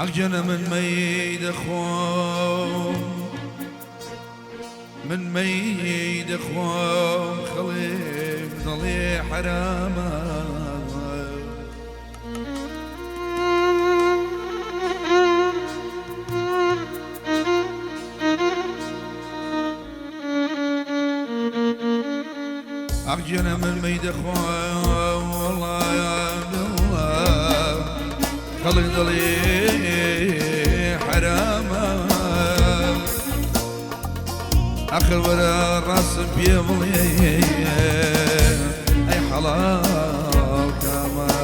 ئەگەنە من مەی دەخۆم، من مەی دەخۆم، خەڵک دەڵێ حەرامە. ئەگەنە من مەی دەخۆم، وەڵا خەڵک دەڵێ حەرامە. ئەخر وەرە ڕاستم پێ بڵێ، ئەی حەڵاڵ کامە؟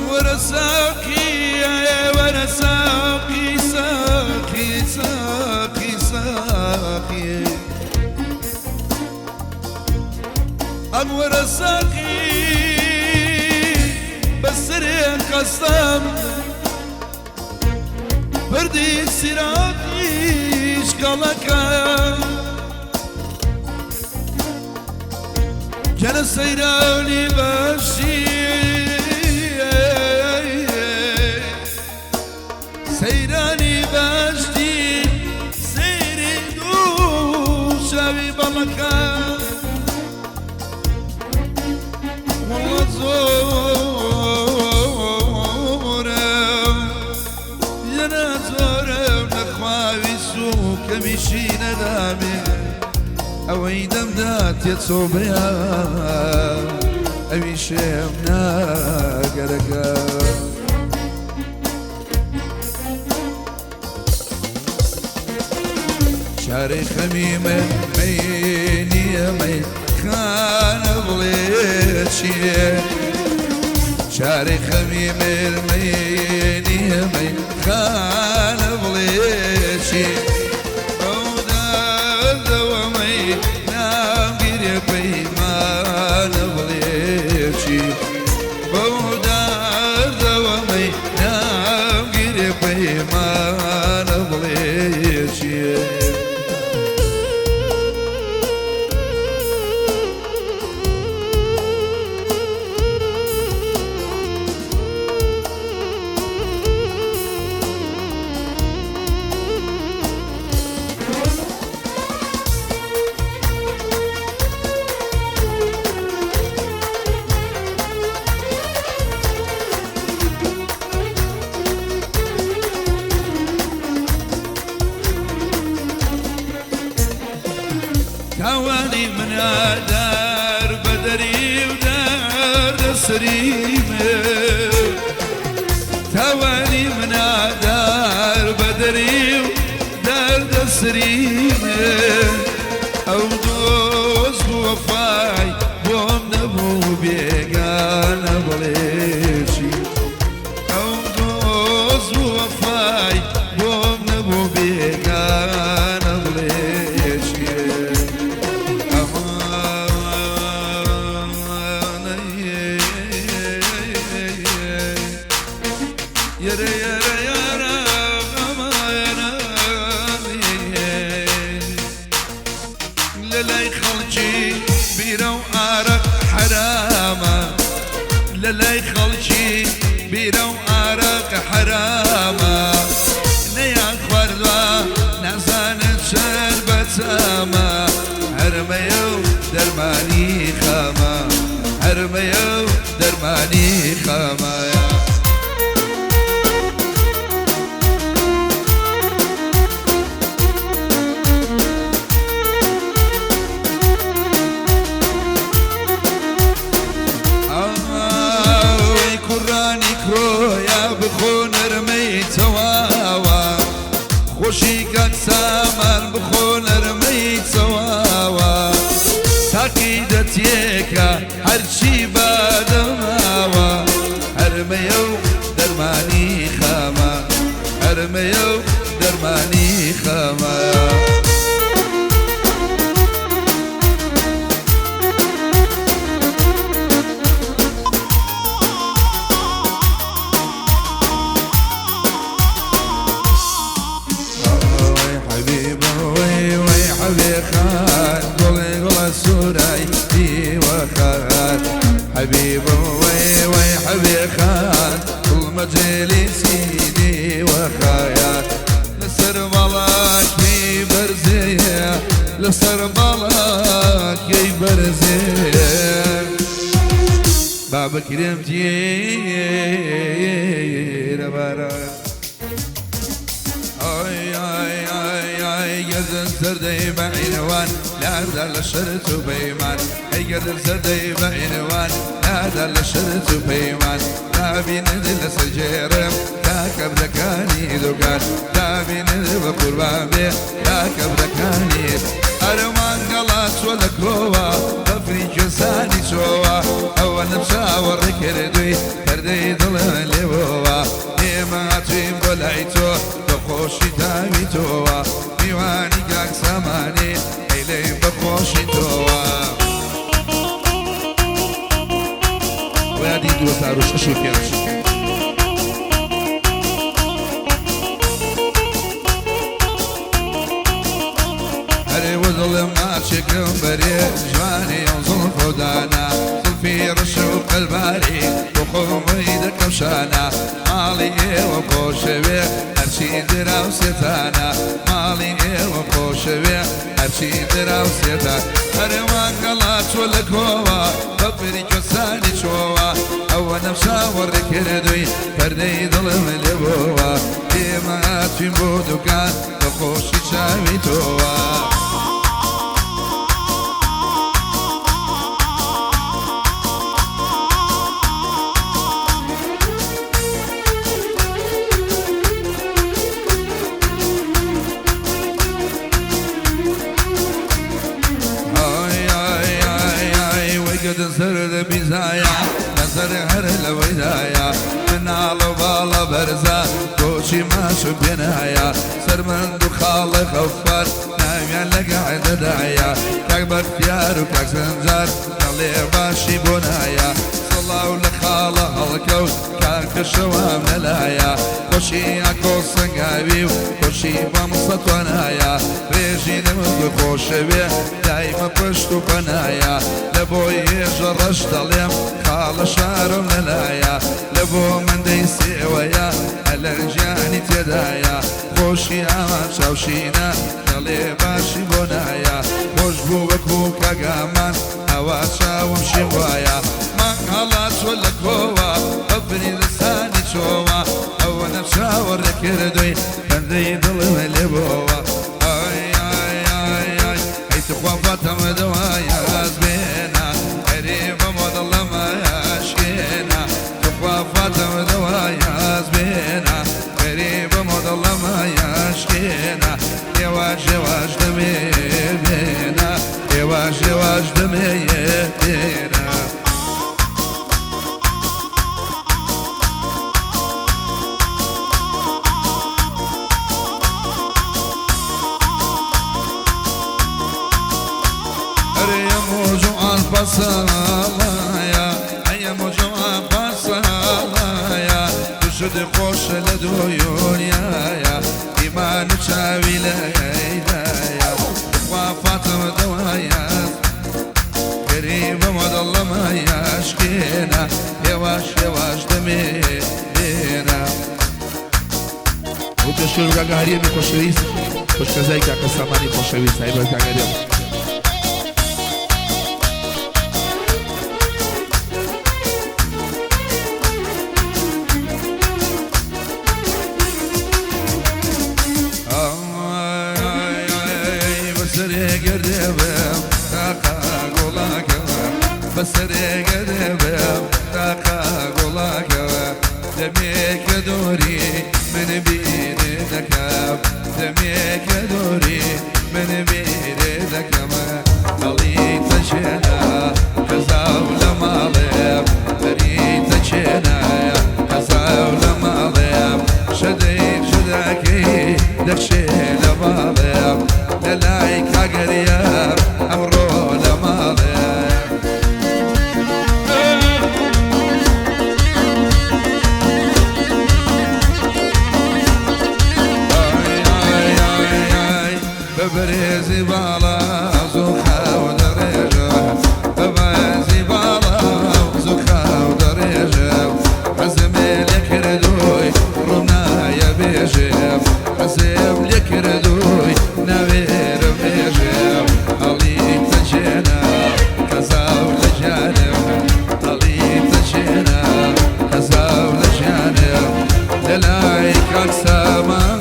وەرە ساقی، وەرە ساقی، ساقی ساقی ساقی، وەرە ساقی، بەسەرێ قەستەم پردی سیراتیش کەڵەکە کەنە سەیرانی بەشی، سەیرانی بەشتی، سەیری دوو چاوی بەڵەکە. وەڵا زۆرم یەنە زۆرم نەخواوی سوو کەمیشی نەدامێ، ئەوەی دەمدا تێ چۆبەیان ئەوی شێم ناگەرەکە. چارەی خەمی من مەی نییە، مەی خانە بڵێ چییە؟ چارەی خەمی من مەی نییە، مەی خانە بڵێ چییە؟ ئەو دەردەوە مەی نامگیرێ، پەیمانە بڵێ چی؟ بەو دەردەوە مەی نامگیرێ، پەیمانە بڵێ چییە؟ تاوانی منە دار بەدەری و دار دەسریمێ، تاوانی منە دار بەدەری و دار دەسریمێ، ئەو دۆست وەفای بۆم نەبوو، بێگانە بڵێ چی؟ ئەو دۆست وەفای بۆم نەبوو، بێگانە بڵێ چی؟ يرى يرى يرى لەلای خەڵکی بیرە و ئارەق حرامە، لەلای خەڵکی بیرە و ئارەق حرامە، نەیان خواردوە نازانن چەند بەتامە. هەرمەیە و دەرمانی خەمە، هەرمەیە و دەرمانی خەمەیە. ئەوەی کوڕانی کرۆیا بخۆ نەرمەی تەواوە، خۆشی کاک. دەرمانی خەمە هەرمەیە و دەرمانی خەمە. حبيبي وي وي حبي خان كل مجالي سيدي وخيال لسر بالاك برزيه لسر بالاك برزيه بابا كريم جير برا اي اي اي اي قدر زردي بعنوان لا لا شرط بيمان اي قدر زردي بعنوان لا لا شرط بيمان لا بينزل سجيرم لا كبدكاني دكان لا بينزل بقربان بي لا كبدكاني ارمان قلاص ولا كوا بفري جساني سوا او نفسا وركردوي فردي ظلم لبوا ما تيم بلايتو بخوشي تاوي توا میوانی کاک سامانی ئەیلێ بەخۆشی تۆوە. ویادی 2006 و 5. هەرێ وەدڵم ماچێکم بەرێ جوانی ئەو زوڵف و دانا زوڵفی ڕەش و قەلباری بۆ خۆمەی دەکەم شانە ماڵی ئێوە خۆشەوێ هەرچی دراوسێتانە ماڵی ئێوە خۆشەوێ هەرچی دراوسێتە هەرێوان گەڵا چۆ لە کۆوە بەفری کەسانی چۆوە ئەوە نەمشاوەڕێ کردووی پەردەی دڵم لێبۆوە ئێمە هاتوین بۆ دوکان بە خۆشی چاوی تۆوە. سرد بزايا نظر هر لويدايا من على بالا برزا كوشي ما شبينايا سر من دخال خفار نايا لقعد دايا كاك بختيار وكاك سنجار نالي باشي بنايا صلاو لخالة هالكوت كاك الشوام نلايا خوشي اكو سنقاوي خوشي بمصطنايا ريجي نمد خوشبي دايما پشت و پنايا لبوي جرش دليم خال شارم للايا لبو من دي سيويا الرجاني تدايا خوشي اما شاوشينا دلي باشي بنايا خوش بو بكو كاغامان هوا شاوم شوايا ما خلاص ولا كوا ابني لساني شوا او نفسا وركردوي بندي ظلم لبوا اي اي اي اي اي تخوفتهم دوايا زبينا قريبة مظلمة يا شكينا تخوفتهم دوايا زبينا قريبة مظلمة يا شكينا يواش يواش دمي بينا يواش يواش دمي بينا. بصلايا اي موجوع بصلايا تشد خوش لديون يا ايمان تشاوي ليلايا وفاطمه دوايا قريبه مظلمه يا شكينا يواش يواش دمي بينا وبشكر كاكا هريمي خوشويس خوشكزاي كاكا ساماني خوشويس هاي كاكا هريمي. بسري قدبم تاقا قولاك دميك دوري من بين دكاب دميك دوري من بين دكاب مالي تشينا خزاو لمالي بري تشينا خزاو لمالي. ڕووم نایە بێژێم حەزێم لێ کردووی ناوێرم بێژێم هەڵی تەجێنە کەزاو لە گیانم هەڵی تەجێنە کەزاو لە گیانم لە لای کاک سامان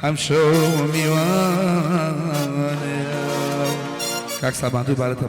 ئەمشەو میوانم. کاک سامان دووبارە تەبە.